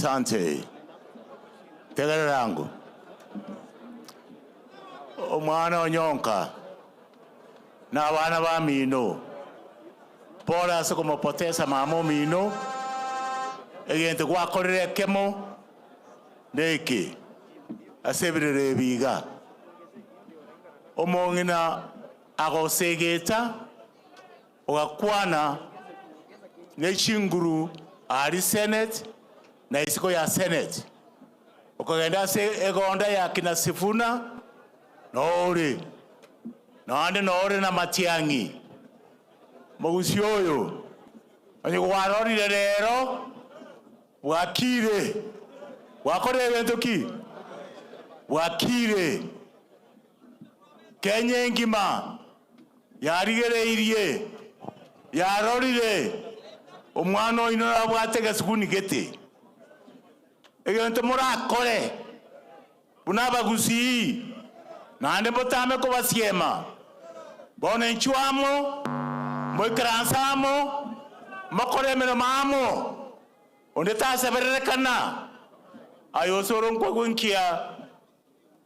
Asante. Tegerera ango. Omwana onyonka na abana bamino, pole ase komopotesa mama omino, egento gwakorire ekemo neke ase ebirero ebi iga. Omong'ina agosegeta ogakwana ne chinguru aria Senate na isiko ya Senate. Okogenda ase egonda ya kina Sifuna nore, naende nore na Matiang'i. Mogusia oyo onye gwarorire rero bwakire, gwakorire egento ki? Bwakire. Kenya engima yarigereirie, yarorire omwana oino nabwate egesuguni gete. Egento morakore buna abagusii, naende motame kobasiema, bono inchuo amo, moikaranse amo, mokore emeremo amo, onde tasebererekana. Aye osoro nkwagwe nkia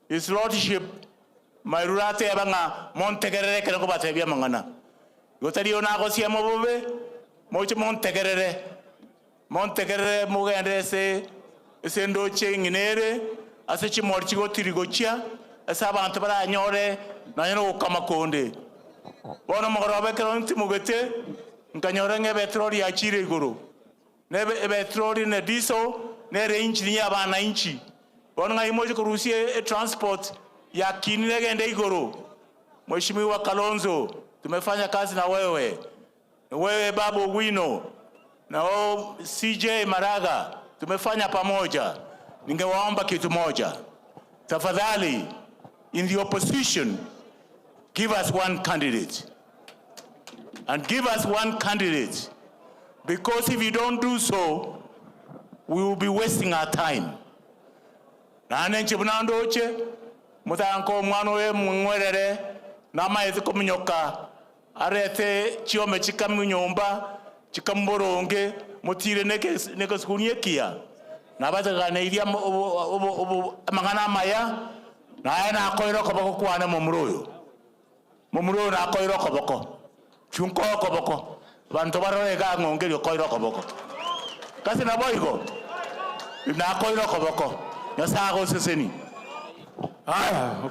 His Lordship Mairura ateba ng'a montegerere ekero nkobatebia amang'ana. Igo tari oyo nagosiema obobe, moche montegerere, montegerere mogende ase ase endoche eng'ina ere, ase chimori chigotiri gochia, ase abanto baranyore nonya na ogokama konde. Bono omogoroba ekero ntimogete, nkanyora ng'a ebetroli yachire igoro. Na ebetroli na diesel nere engine ya abananchi. Bono ng'ai moche korusia etransport yakinire egende igoro? Mheshimiwa Kalonzo, tumefanya kazi na wewe, wewe Babu Owino, na wewe CJ Maraga, tumefanya pamoja. Ningewaomba kitu moja, tafadhali, in the opposition give us one candidate and give us one candidate because if you don't do so we will be wasting our time. Naende inche buna ndoche, motanka omwana oye mong'werere, namaete kominyoka, arete chiombe chikame nyomba, chikame boronge, motire negesuguni ekiya, nabateganeirie amang'ana amaya, naye nakoire okoboko kwane momura oyo. Momura oyo nakoire okoboko, chunkoe okoboko, abanto barore iga ng'onge erio okoire okoboko. Gose naboigo, nakoire okoboko, Nyasae agosesenie. Aya.